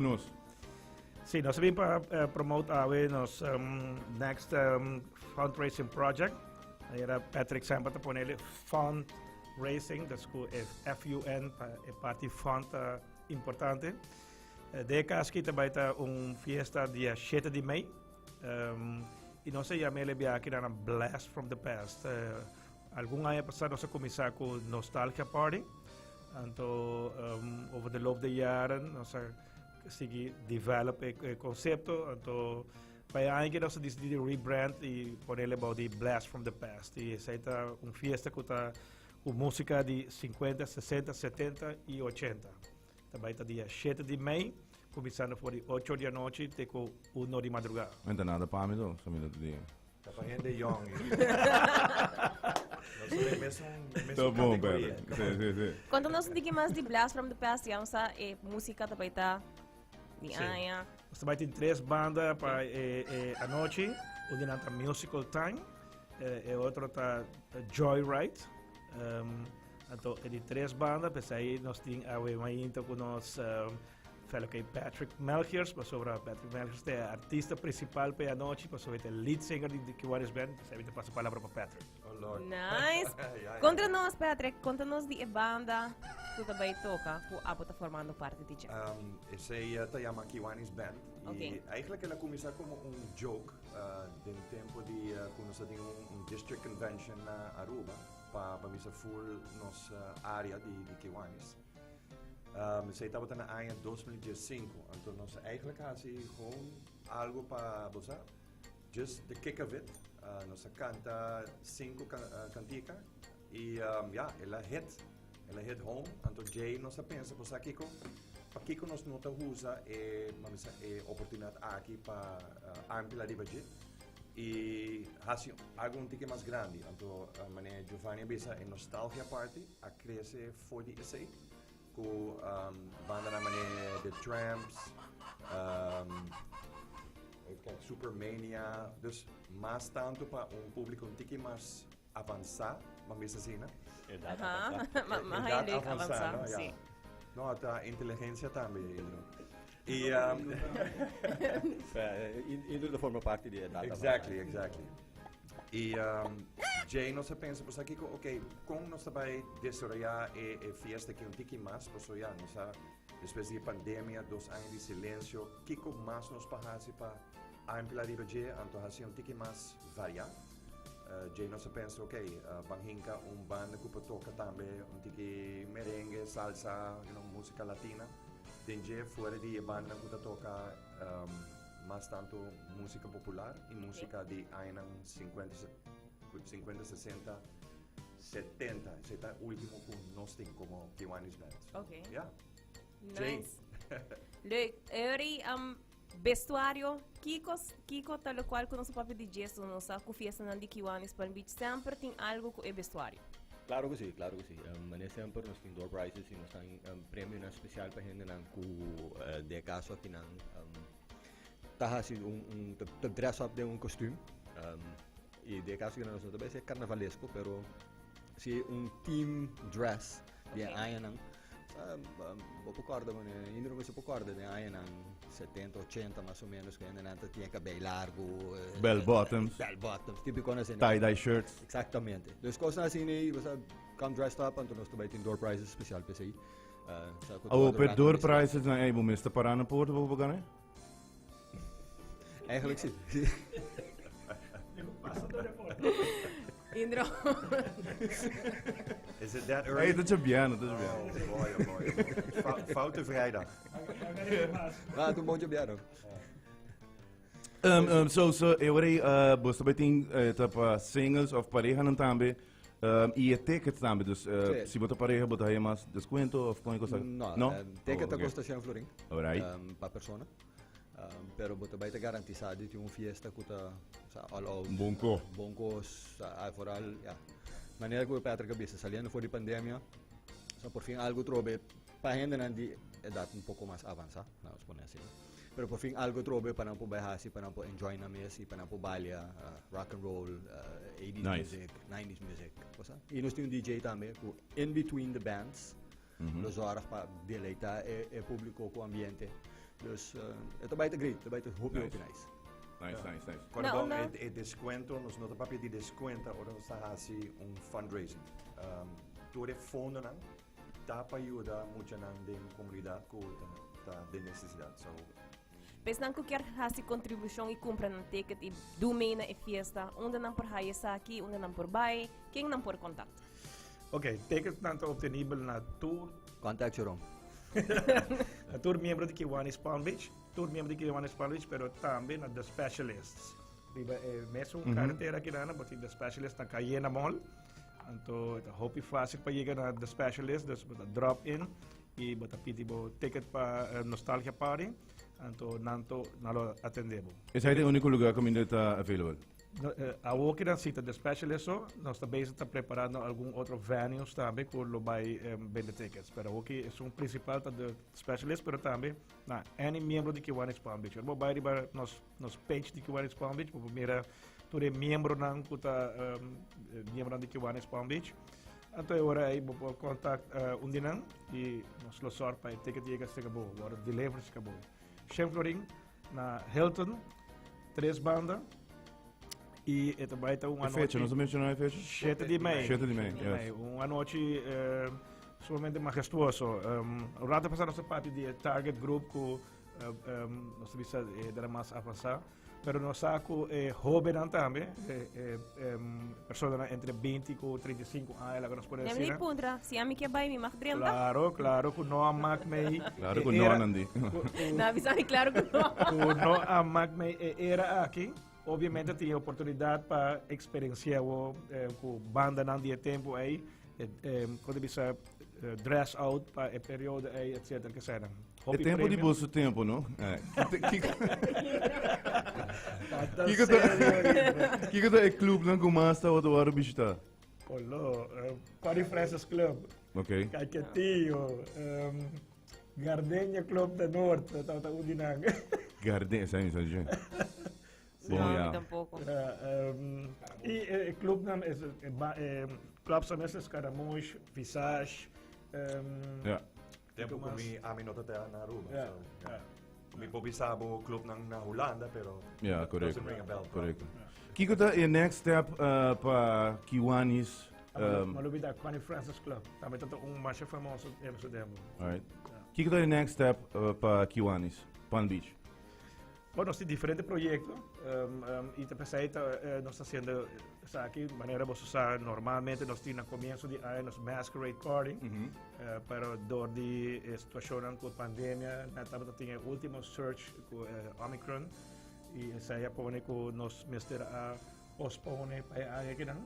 Nos. Sí, nos bin pa promote awe nos next fundraising project. Era Patrick semper ta pone fundraising, dus ku e FUN pa e parti fund ta importante. De cas ki ta bai ta un fiesta dia 7 di mei. Y nos a yama ele bia aki na Blast from the Past. Algun aña pasá nos a kuminsá ku Nostalgia Party. Anto over de loop de jaren nos a sigui develop e konsepto. Anto pa e aña aki nos a disidí di rebrand i ponele bou di Blast from the Past. I esei ta un fiesta ku ta ku músika di 50, 60, 70 i 80. Ta bai ta dia 7 di mei, kuminsando for di 8 or di anochi te ku 1 or di madrugá. No ta nada pa mi to, sa mi lo di. Ta pa hende yong. Nos ta den mesun, mesun Ta bon, categoria. Patrick. Sí, sí, sí. Konta nos un tiki mas di Blast from the Past, ya nos sa e músika ta bai ta di Sí. aña. Nos ta bai tin tres banda pa e, e anochi. Un di nan ta Musical Time, eh, e otro ta Joyride. Anto e di tres banda, p'esei nos tin awe mainta ku nos fellow kei Patrick Melchiors, pasobra Patrick Melchiors ta e artista principal pa e anochi, pasobra e ta e lead singer di The Kiwanis Band, p'esei mi ta pasa palabra pa Patrick. Oh Lord. Nice. Ja, ja. Konta nos, Patrick, konta nos di e banda ku ta bai toka, ku abo ta formando parti di dje. Esei ta yama Kiwanis Band. Ok. I eigenlijk el a kuminsá komo un joke den tempo di ku nos a tin un district convention na Aruba. Pa pa misa full nos area di di Kiwanis. Esei tabata na aña 2015. Anto nos eigenlijk hasi gewoon algo pa bo sa, just the kick of it. Nos a kanta sinku kantika i ya, el a hit. El a hit home. Anto djei nos a pensa, bo sa kiko? Pakiko nos no ta usa e, ban bisa, e oportunidat aki pa amplia riba dje? I hasi algo un tiki mas grandi. Anto manera Giovanni a bisa e nostalgia party a crece for di esey cu bandanan manera The Tramps, even kijken, Supermania, dus mas tanto pa un publico un tiki mas avansa, ban bisa asina. Edad Aha, avansa. ma Edad leuk avansa, avansa, no? Ja. sí. No, ta inteligencia tambe, Indro. Y, Indro ta forma parti di edad avansa. Exactly, exactly. Y djei nos a pensa, pues aki, ok, con nos ta bay desaroya e fiesta aki un tiki mas? Pasobra ya, nos a, despues di e pandemia, dos aña di silencio, kico mas nos por haci pa amplia riba dje, anto haci un tiki mas varia? Djei nos a pensa, ok, ban hinca un banda cu por toca tambe un tiki merengue, salsa, you know, musica latina. Den dje fuera di e bandanan cu ta toca mas tanto musica popular y musica di añanan 50, 50, 60, 70. Esey ta ultimo cu nos tin como Kiwanis Band. So, Ok. yeah. Jay. Nice. Leuk. Eri, vestuario, Kiko, Kiko ta locual cu nos a papia di dje, so nos sa cu fiestanan di Kiwanis Palm Beach semper tin algo cu e vestuario. Claro cu si, claro cu si. Mane semper nos tin door prizes y nos tin premionan special pa hendenan cu den e caso akinan ta haci un, un, ta dress up den un kostuum. Y den e caso akinan nos no ta bay ser carnavalesco, pero si un team dress di e añanan. Bo por corda, mane, Indro mester por corda den añanan 70, 80 mas o menos, ku hendenan ta tin e kabei largu. Bell bottoms. Bell bottoms, típico asina. Tie-dye shirts. Exactamente. Dus cosnan asina ei, bo sa, come dressed up, anto nos ta bai tin door prizes special pa esei. Sa ku Awo, tur pe rato door mester. prizes nan ei, bo mester para na porta pa bo gana ei? Eigenlijk si. Pasa door de porta. Indro. Is it that early? Hey, dat is bien, dat is bien. Oh boy, oh boy, oh boy. Foute vrijdag. Ah, tu bom dia, So, e ora ei, bo ta bai tin ta pa singles of parehanan tambe, i e tickets tambe, dus si bo ta pareha bo ta haya mas descuento of con e cosa? No, No? ticket Oh, ta okay. costa 100 florin, Alright. pa persona. Pero bo ta bai ta garantisa di tin un fiesta cu ta, sa, all out. Bon cos. Bon cos, sa, vooral, ja. Manera cu Patrick a bisa, saliendo for di pandemia, sa, por fin algo trobe pa hendenan di edad un poco mas avansa, laat ons pone asina. Pero por fin algo trobe pa nan por bai haci, pa nan por enjoy nan mes y pa nan por balia rock and roll, 80s music, 90s music, cosa. Y nos tin un DJ tambe cu in between the bands lo zorg pa deleita e publico cu ambiente. Dus e ta bai ta great, ta bai ta hopi hopi nice. Nice, nice, nice. Kòrda No, bon, no. e, e descuento, nos no ta papia di descuenta ora nos ta hasi un fundraising. Tur e fondonan ta pa yuda muchanan den komunidat ku ta, ta den nesesidat. So, Pesnan ku kier hasi kontribushon i kumpra nan ticket i do mee na e fiesta, unda nan por haya esaki, unda nan por bai, ken nan por kontakt? Ok, ticketsnan ta obtenibel na tur Contact Jerome. Na tur miembro di Kiwanis Palm Beach, tur miembro di Kiwanis Palm Beach, pero tambe na The Specialists. Riba e mesun carretera aki nan, bo tin The Specialist na Cayena Mall. Anto e ta hopi fácil pa yega na The Specialist, dus bo ta drop in i bo ta pidi bo ticket pa Nostalgia Party, anto nan to nan lo atende bo. Esei ta e úniko lugar kaminda ta available? No, awo ki nan sita The Specialist so, nos ta bezig ta preparando algun otro venues tambe ku lo bai bende tickets. Pero awo ki esun principal ta The Specialist, pero tambe na any miembro di Kiwanis Palm Beach. Ora bo bai riba nos nos page di Kiwanis Palm Beach, bo por mira tur e miembronan ku ta miembronan di Kiwanis Palm Beach. Anto e ora ei bo por contact un di nan i nos lo sòrg pa e ticket yega serka bo, wòrdu deliver serka bo. Shen Florin na Hilton, tres banda i e ta bai ta un E fecha, anochi. nos a menciona e fecha? 7 di mei. 7 di mei, yes. Un anochi sumamente majestuoso. Un rato pasá nos a papia di e target group ku nos ta bisa e dera mas avansá. Pero nos sa ku e hóbennan tambe, e personanan entre 20 ku 35 aña, laga nos por Demi asina. puntra, si ami ke bai mi mag drenta? Claro, claro ku no a mak mei Claro e ku no, era Nandi. Na bisa mi claro ku no. ku no a mak mei e era aki. Obviamente tin e oportunidat pa eksperensia wo ku bandanan di e tempu ei, kon ta bisa dress out pa e periodo ei, etcetera, kesenan. E tempo di boso tempo, no? Kiko Kiko ta Kiko ta e clubnan ku mas tabata wòrdu bishitá? Kolo, Connie Francis Club. Ok. Caiquetio, Gardenia Club de Noord, tabata un di nan. Gardenia, esei mi sa dje. Bon, Bon, no, ja. mi tampoco. I e clubnan, e clubs a mes Scaramouche, Visage. Ja. Tempo ku mi ami no ta ta na Aruba. Ja, So, ja. Mi por bisa bo clubnan na Hulanda, pero Ja, correcto. doesn't ring a bell. Correcto. Kiko ta e next step pa Kiwanis? Ma lubida Connie Francis Club. Tambe ta un masha famoso in Amsterdam. Alright. Kiko ta e next step pa Kiwanis, Palm Beach? Bon, nos tin diferente proyecto y ta pensai ta nos ta haciendo esaki manera boso sa normalmente nos tin na comienzo di aña nos masquerade party pero door di e situacionnan cu pandemia na tabata tin e ultimo surge cu Omicron y esai a pone cu nos mester a postpone pa e aña akinan.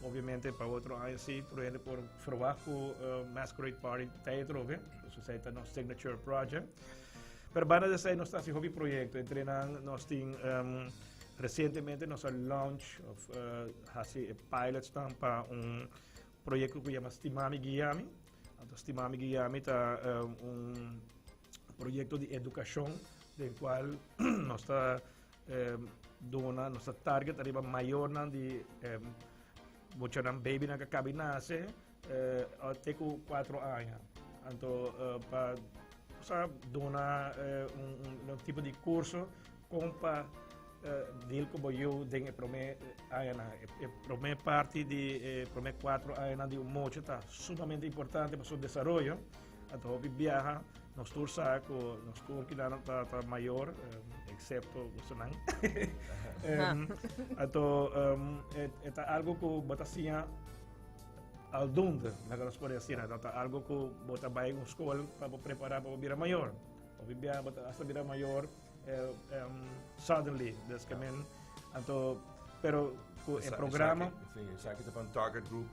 Obviamente pa otro aña si tur hende por verwacht cu masquerade party ta e atrobe, pasobra esai ta nos signature project. Pero banda di esei nos ta hasi hopi proyecto. Entre nan nos tin recientemente nos a launch of hasi e pilotsnan pa un proyecto ku yama Stimami Guiami. Anto Stimami Guiami ta un proyecto di educacion den cual nos ta duna, nos ta target ariba mayornan di muchanan babynan ku a kabi nase te ku 4 aña. Anto pa sa duna un tipo di curso kon pa deal ku bo yu den e prome añanan. E prome parti di e prome 4 añanan di un mocho ta sumamente importante pa su desaroyo. Anto hopi biaha nos tur sa ku nos tur kinan ta mayor excepto bosonan. Anto e ta algo ku bo ta siña aldoende, laga nos por asina. No ta algo ku bo ta bai un skol pa bo prepará pa bo bira mayor. Hopi biaha bo ta hasta bira mayor suddenly. Dus ke men, anto, pero ku e programa. Sí, esaki ta pa un target group,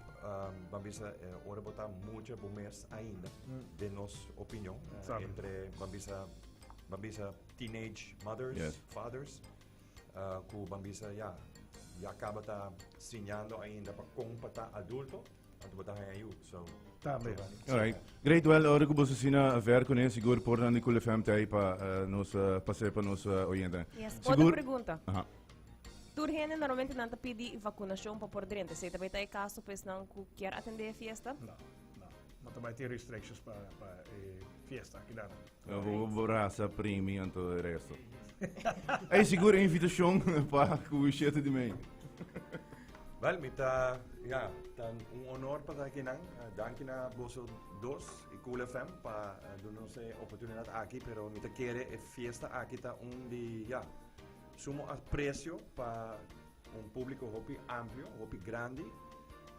ban bisa ora bo ta mucha bo mes ainda, den nos opinion, entre ban bisa, ban bisa teenage mothers, fathers. Ku ban bisa ya, ya kaba ta siñando ainda pa kon pa ta adulto, anto bo ta haña yu. So, Tambe. Alright. Great, well, ora ku boso asina ver kuné, sigur por nan di Cool FM ta ei pa nos pas'é pa nos oyentenan. Yes, otro Sigur. pregunta. Aha. Tur hende normalmente nan ta pidi vakunashon pa por drenta. Esei ta bay ta e kaso pa esnan ku kier atendé e fiesta? No, no. ta bai tin restrictions pa pa e fiesta aki dan. No, bo bo brasa, primi anto e resto. Ey, sigur e invitacion pa cu 7 di mei. Wel, mi ta, ja, ta un honor pa ta aki nan. Danki na boso dos y Cool FM pa duna nos e oportunidad aki, pero mi ta kere e fiesta aki ta un di, ja, sumo aprecio pa un publico hopi amplio, hopi grandi.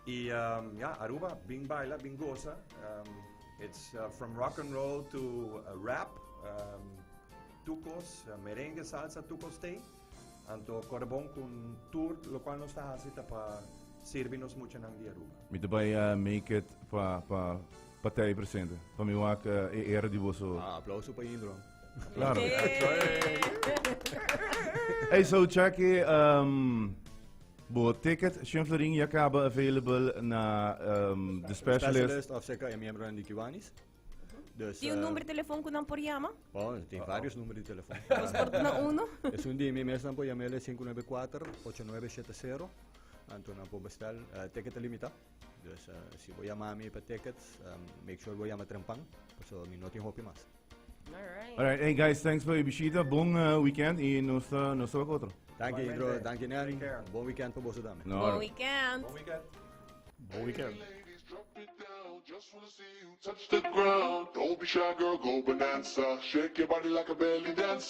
Y ja, Aruba, bin baila, bin goza. It's from rock and roll to rap, tucos, merengue, salsa, tucos tey. Anto corre bon cu tur locual nos ta haci ta pa sirbi nos muchanan di Aruba. Mi ta bay make it pa pa pa ta presente. Pa mi wak e era di boso. Ah, aplauso pa Indro. Claro. Hey, so check e bo ticket, Shen Florin ya caba available na The Specialist. Specialist of cerca e miembro di Kiwanis. Dus, Tin un number di telefon cu nan por yama? Bon, tin varios number di telefon. Nos por duna uno? Esun di mi mes nan por yam'ele 594-8970. Anto nan por bestel. Ticket ta limita. Dus si bo yama mi pa tickets, make sure bo yama trempan, pasobra mi no tin hopi mas. Alright. Alright, hey guys, thanks pa e bishita. Bon weekend y nos ta nos ta wak otro. Danki Igualmente. Indro, danki Nel. Take care. Bon weekend pa boso tambe. No, Bon weekend. Bon weekend. Bon weekend. Ladies, drop it down. Just wanna see you touch the ground. Don't be shy, girl, go bonanza. Shake your body like a belly dancer.